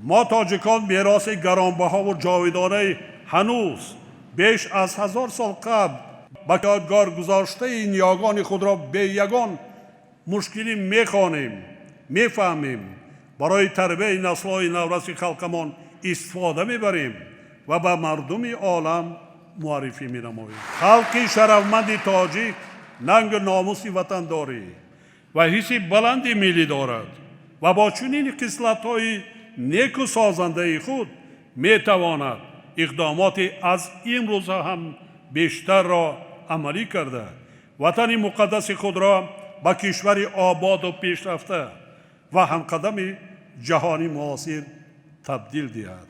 Мо, тоҷикон, мероси гаронбаҳову ҷовидонаи ҳанӯз беш аз 1000 сол қабл ба ёдгор гузоштаи ниёгони худро бе ягон мушкилӣ мехонем, мефаҳмем, барои тарбияи наслҳои навраси халқамон истифода мебарем ва ба мардуми олам муаррифӣ менамоем. Халқи шарафманди тоҷик нангу номуси ватандорӣ ва ҳисси баланди миллӣ дорад ва бо чунин хислатҳои неку созандаи худ метавонад иқдомоти аз имрӯза ҳам бештарро амалӣ карда, ватани муқаддаси худро ба кишвари ободу пешрафта ва ҳамқадами ҷаҳони муосир табдил диҳад.